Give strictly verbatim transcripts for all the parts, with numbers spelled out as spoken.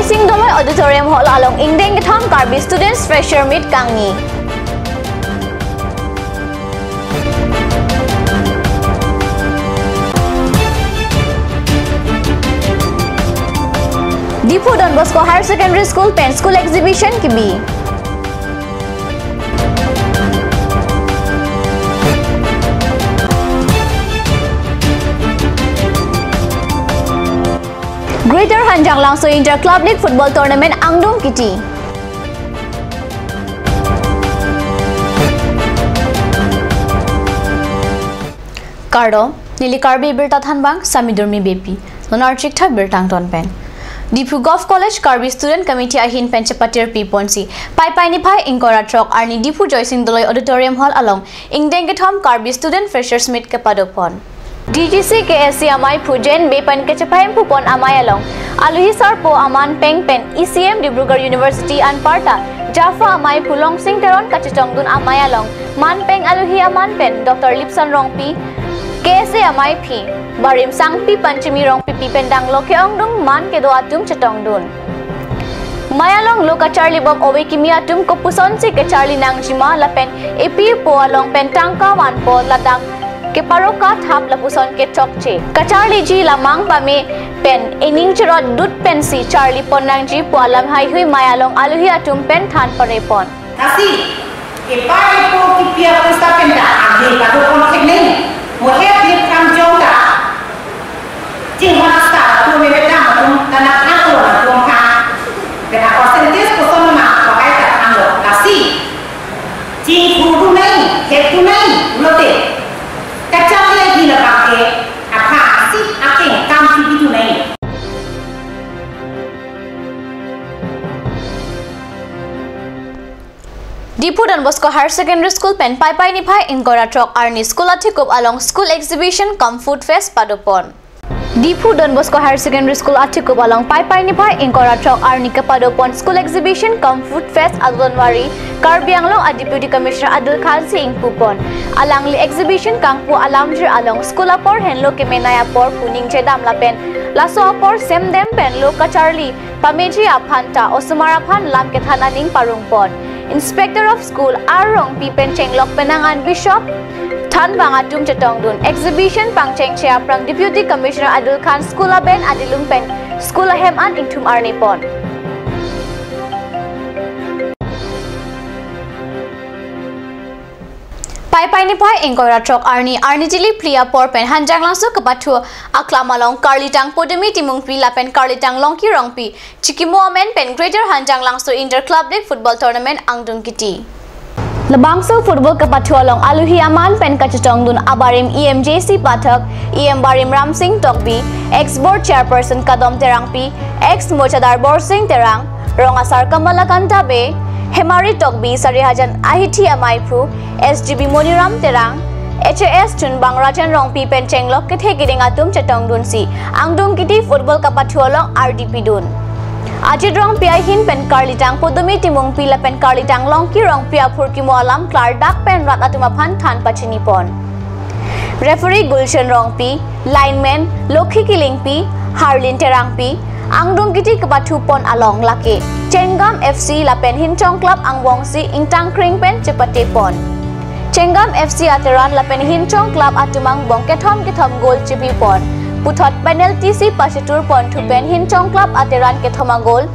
Sing Doloi Auditorium Hall along ingdeng kethom Karbi Students Fresher Meet kangni. Diphu Don Bosco Higher Secondary School pen School Exhibition kebi. Greater Hanjanglangso Inter Club League Football Tournament angdung kiti. Kardom, neli Karbi Birta thanbang, Sami Durmi Beypi. Non archik tha birta angton pen. Diphu Govt College Karbi Student Committee ahin pen chepatir piponsi Paipai niphai ingkoi ra throk arni Diphu Joysing Doloi Auditorium Hall along ingdeng kethom Karbi Student Freshers Meet kepadopon. D G C K S A amei aphu Jen Bey pen kachepahemphu pon amei along aluhi sarpo aman peng pen E C M Dibrugarh University anparta JAFA amei aphu Longsing Teron kachetongdun amei along man peng aluhi aman pen Doctor Lipson Rongpi, K S A amei aphi, Barim Sangpi Panchami Rongpipi pen danglo ke-ongdung man kedo atum chetongdun. Mei along lo kacharlibom ove kimi atum kopusonsi kacharli nangjima lapen epi epo along pen tangka vanpo ladak keparoka thap lapuson kechokche. Kacharliji lamang pame pen ening cherot dut pensi charlipon nangji pu alam haihui mei along aluhi atum pen than parepon. Lasi, epa epo kipi apoisa pen ta ave padopon theknei. Mo he phit kamjong ta. Chinghon asta atum me bedang atum ta nangthanlo atum ha. Pen a percentage koson ma pakai ta thanlo. Lasi, chingthurdunei, hekdunei, lote. Kacharli hi labang ke, aphansi akeng kam kipidunei. Diphu Don Bosco Higher Secondary School pen Paipai niphai ingkoi ra throk arni school athekup along School Exhibition cum Food Fest padopon. Diphu Don Bosco Higher Secondary School athekup along Paipai niphai ingkoi ra throk arni kepadopon School Exhibition cum Food Fest adonvari Karbi Anglong a Deputy Commissioner Adil Khansi ingpupon. Alangli exhibition kangpu alamjir along school apor henlo kemenei apor pu ningjedam lapen laso apor semdem pen lo kacharli pameji aphan ta osomar aphan lam kethan aning parongpon. Inspector of School R Rongpi pen chenglok penang an Bishop thanbang atum chetongdun. Exhibition pangchengche aphrang Deputy Commissioner Adil Khan school aben adilum pen school ahem an ingthum arnipon. Paipai niphai ingkoi ra throk arni, arni tili phli apor pen Hanjanglangso kepathu aklam along Karlitang Podumi Timungpi lapen Karlitang Longki Rongpi chikimo amen pen Greater Hanjanglangso Inter Club League Football Tournament angdung kiti. Labangso football kepathu along aluhi aman pen kachetongdun abarim E M J C Pathak, E M barim Ramsing Tokbi, ex board chairperson Kadom Terangpi, ex mochadar Borsing Terang, rong asar Kamalakanta Bey, Hemari Tokbi, Sarihajan ahithi amei aphu, S G B Moniram Terang, H A S chunbang Rajan Rongpi pen chenglok kethe keding atum chetongdunsi angdung kiti football kepathu along ardi pidun. Ajit Rongpi ahin pen Karlitang Podumi Timungpi lapen Karlitang Longki Rongpi aphurkimo alam klardak pen rat atum aphan than pachinipon. Referee Gulshan Rongpi, lineman Lokhi Killingpi, Harlin Terangpi, angdung kiti kepathupon along lake Chengam F C lapen Hinchong Club angbongsi ingtangkring pen chepatepon. Chengam F C ateran lapen Hinchong Club atum angbong kethom kethom goal chipipon. Puthot penalty si pacheturponthu pen Hinchong Club ateran kethom a-goal,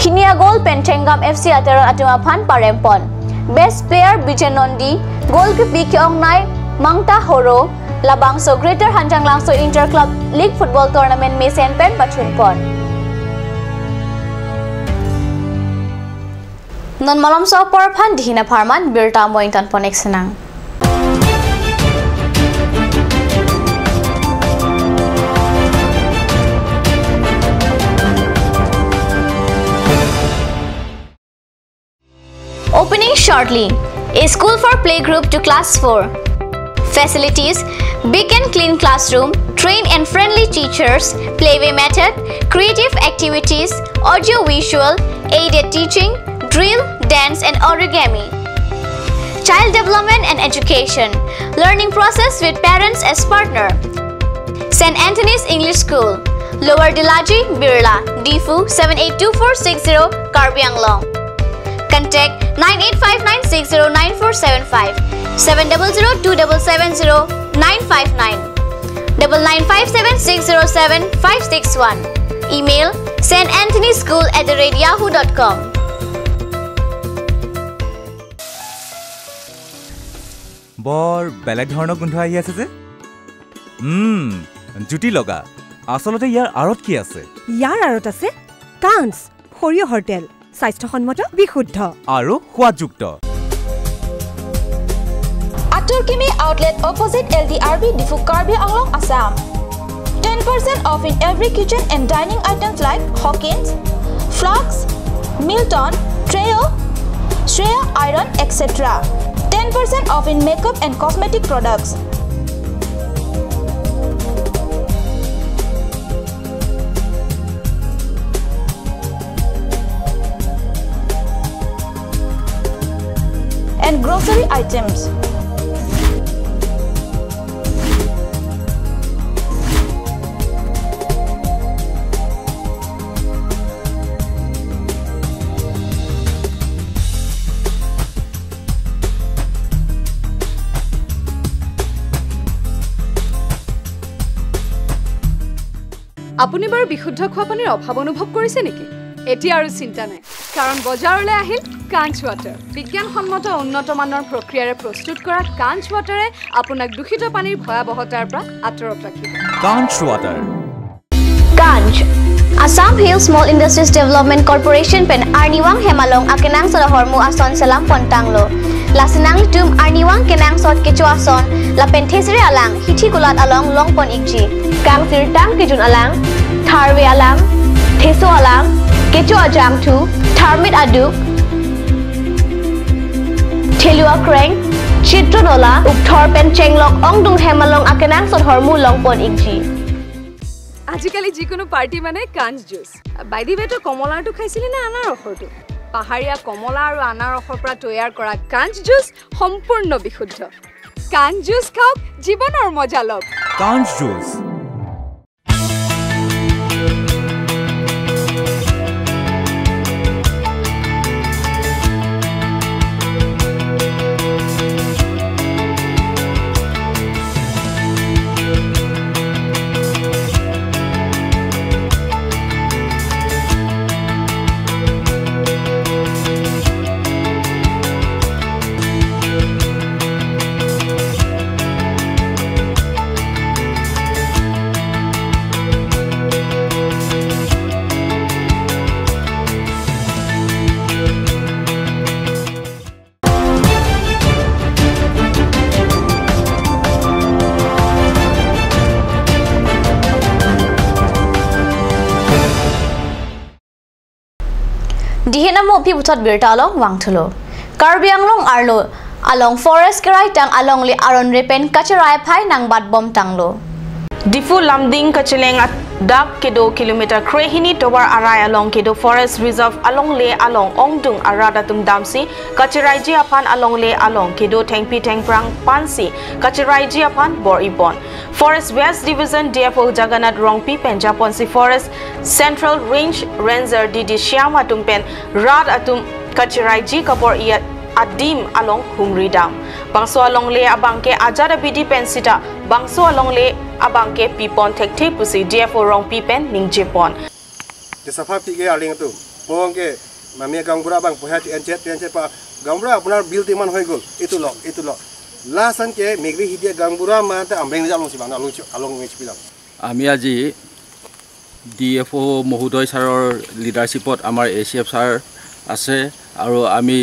hini a-goal pen Chengam F C ateran atum aphan parempon. Best player Bijen Nondi, goal kipi ke-ongnei Mangta Horo, labangso Greater Hanjanglangso Inter Club League Football Tournament mesen pen pachunpon. Non malomso apor aphan dihina pharman birta moingtan ponek senang. Opening shortly. A school for playgroup to class four. Facilities: big and clean classroom, trained and friendly teachers, playway method, creative activities, audio-visual, aided teaching, drill, dance and origami. Child development and education. Learning process with parents as partner. Saint Anthony's English School. Lower Dilaji, Birla, Diphu seven eight two four six zero, Karbi Anglong. Contact nine eight five nine six zero nine four seven five, seven double zero two double seven zero nine five nine, double nine five seven six zero seven five six one. Email saint anthony school at the rate yahoo dot com. বৰ বেলেগ ধৰণৰ গোন্ধ আহি আছে যে। উম, জুতি লগা। আচলতে ইয়াৰ আঁৰত কি আছে? ইয়াৰ আঁৰত আছে কাঞ্চ সৰিয়হৰ তেল, স্বাস্থ্যসন্মত, বিশুদ্ধ আৰু সোৱাদযুক্ত। Atorkimi Outlet, opposite L D R B, Diphu, Karbi Anglong, Assam. Ten percent off in every kitchen and dining items like Hawkins, Flask, Milton, Trio, Shreya Iron, et cetera. Ten percent off in makeup and cosmetic products. And grocery items. আপুনি বাৰু বিশুদ্ধ খোৱা পানীৰ অভাৱ অনুভৱ কৰিছে নেকি? এতিয়া আৰু চিন্তা নাই, কাৰণ বজাৰলৈ আহিল কাঞ্চ ৱাটাৰ। বিজ্ঞানসন্মত উন্নত মানৰ প্ৰক্ৰিয়াৰে প্ৰস্তুত কৰা কাঞ্চ ৱাটাৰে আপোনাক দূষিত পানীৰ ভয়াৱহতাৰ পৰা আঁতৰত ৰাখিব। কাঞ্চ water. Kanch, Assam Hill Small Industries Development Corporation pen Arnivang hem along akenangsot ahormu ason selam pon tanglo. Lasi nanglitum Arnivang kenangsot kecho ason lapen thesere alang hithi kulat along longpon ikji. Kangsirtang kejun alang, tharve alang, theso alang, kecho ajangthu, tharmit aduk, thelu akreng, chitron ola, ukthor pen chenglok ongdung hem along akenangsot ahormu longpon ikji. আজিকালি যিকোনো পাৰ্টি মানে কাঞ্চ juice. By the way, তই কমলাৰটো খাইছিলি নে আনাৰসৰটো? পাহাৰীয়া কমলা আৰু আনাৰসৰ পৰা তৈয়াৰ কৰা কাঞ্চ জুচ সম্পূৰ্ণ বিশুদ্ধ। কাঞ্চ জুচ খাওক, জীৱনৰ মজা লওক। কাঞ্চ juice. Dihin amo pi puthot birta along vangthulo. Karbi Anglong arlo along forest kerai tang alongle aron repen kacherai aphai nangbat bom tanglo. Diphu Lumding kacheleng adak kedo kilometer krehini tovar arai along kedo forest reserve alongle along ongdung arat atum damsi kacheraiji aphan alongle along kedo thengpi thengphrang pansi kacheraiji aphan bor-ipon. Forest West Division D F O Jagannath Rongpi pen japonsi Forest Central Range Ranger D D Shyam atum pen rat atum kacheraiji kabor-i adim along humri dam. Bangso alongle abangke ajat abidi pen sita bangso alongle abangke pipon thekthe pusi D F O Rongpi pen ningjepon. Ke sapha pi ke arleng atum. Pong ke mamia gaonbura abang poha ti enchet ti enchet pa. "Gaonbura, apunar bill timan hoi gol. Itu lo, itu lo." Lason ke megri hidia gaonbura ma ta amreng jalo si bang along chu-, along nge chipidam. আমি আজি D F O' মহোদয় ছাৰৰ লিডাৰশ্বিপত আমাৰ এ C F sir আছে আৰু আমি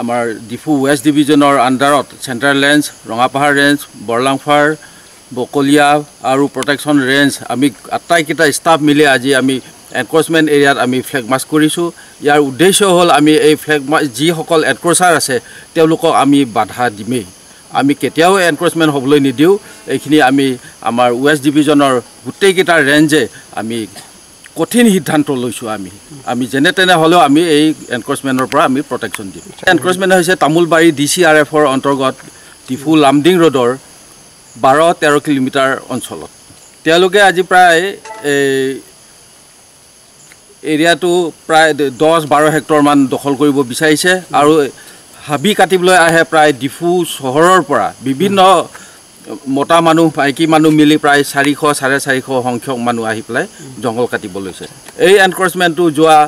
আমাৰ ডিফু ৱেষ্ট ডিভিজনৰ আণ্ডাৰত চেণ্ট্ৰেল ৰেঞ্জ, ৰঙাপাহাৰ ৰেঞ্জ, বৰলাংফাৰ, বকলীয়া আৰু প্ৰটেকশ্যন ৰেঞ্জ আমি আটাইকেইটা ষ্টাফ মিলি আজি আমি এনক্ৰ'চমেণ্ট এৰিয়াত আমি ফ্লেগ মাৰ্চ কৰিছোঁ। ইয়াৰ উদ্দেশ্য হ'ল আমি এই ফ্লেগ মাৰ্চ যিসকল এনক্ৰ'চাৰ আছে তেওঁলোকক আমি বাধা দিমেই। আমি কেতিয়াও এনক্ৰ'চমেণ্ট হ'বলৈ নিদিওঁ। এইখিনি আমি আমাৰ ৱেষ্ট ডিভিজনৰ গোটেইকেইটা ৰেঞ্জে আমি কঠিন সিদ্ধান্ত লৈছোঁ। আমি, আমি যেনে তেনে হ'লেও আমি এই এনক্ৰ'চমেণ্টৰ পৰা আমি প্ৰটেকশ্যন দিম। এনক্ৰ'চমেণ্ট হৈছে তামোলবাৰী ডি চি আৰ এফৰ অন্তৰ্গত ডিফু লামডিং ৰোডৰ বাৰ তেৰ কিলোমিটাৰ অঞ্চলত। তেওঁলোকে আজি প্ৰায় এই এৰিয়াটো প্ৰায় দহ বাৰ হেক্টৰমান দখল কৰিব বিচাৰিছে আৰু হাবি কাটিবলৈ আহে প্ৰায় ডিফু চহৰৰ পৰা বিভিন্ন মতা মানুহ, মাইকী মানুহ মিলি প্ৰায় চাৰিশ, চাৰে চাৰিশ সংখ্যক মানুহ আহি পেলাই জংঘল কাটিব লৈছে। এই এনক্ৰচমেণ্টটো যোৱা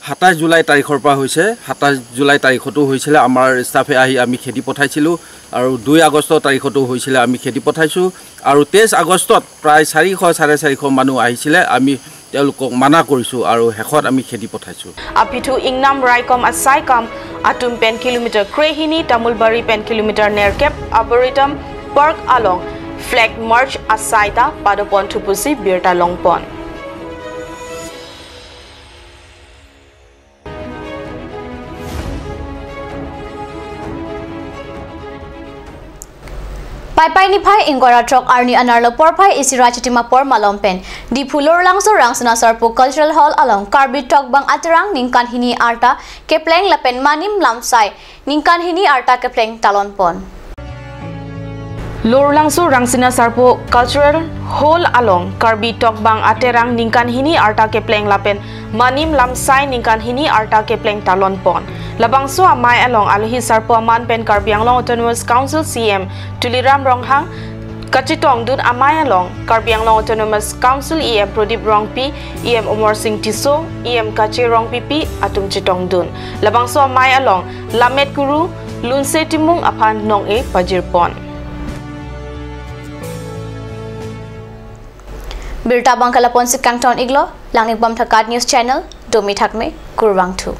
সাতাইছ জুলাই তাৰিখৰ পৰা হৈছে। সাতাইছ জুলাই তাৰিখতো হৈছিলে, আমাৰ ষ্টাফে আহি আমি খেদি পঠাইছিলোঁ আৰু দুই আগষ্ট তাৰিখতো হৈছিলে, আমি খেদি পঠাইছোঁ। আৰু তেইছ আগষ্টত প্ৰায় চাৰিশ, চাৰে চাৰিশ মানুহ আহিছিলে, আমি তেওঁলোকক মানা কৰিছোঁ আৰু শেষত আমি খেদি পঠাইছোঁ। Aphi thu ingnam raikom asaikam atum pen kilometer krehini, Tamulbari pen kilometer nerkep, Arboretum Park along flag march asai ta padopon thu pusi birta longpon. Paipai niphai ingkoi ra throk arni anerlo porphai isi ra Chiti Mapor malom pen Diphu Lorlangso Rangsina Sarpo Cultural Hall along Karbi Tokbang Aterang ningkan hini arta kepleng lapen Manim Lamsai ningkan hini arta kepleng talonpon. Lorlangso Rangsina Sarpo Cultural Hall along Karbi Tokbang Aterang ningkan hini arta kepleng lapen Manim Lamsai ningkan hini arta kepleng talonpon. Labangso amei along alohi sarpo aman pen Karbi Anglong Autonomous Council C E M Tuliram Ronghang kachetongdun amei along Karbi Anglong Autonomous Council E M Pradip Rongpi, E M Amarsing Tisso, E M Kache Rongpipi atum chetongdun. Labangso amei along Lammet Kuru, Lunse Timung aphan nong-e pajirpon. Birta abang ke lapu-an si kangton iklo, langding pam tha KAT News Channel, domi thakme, kurvangthu.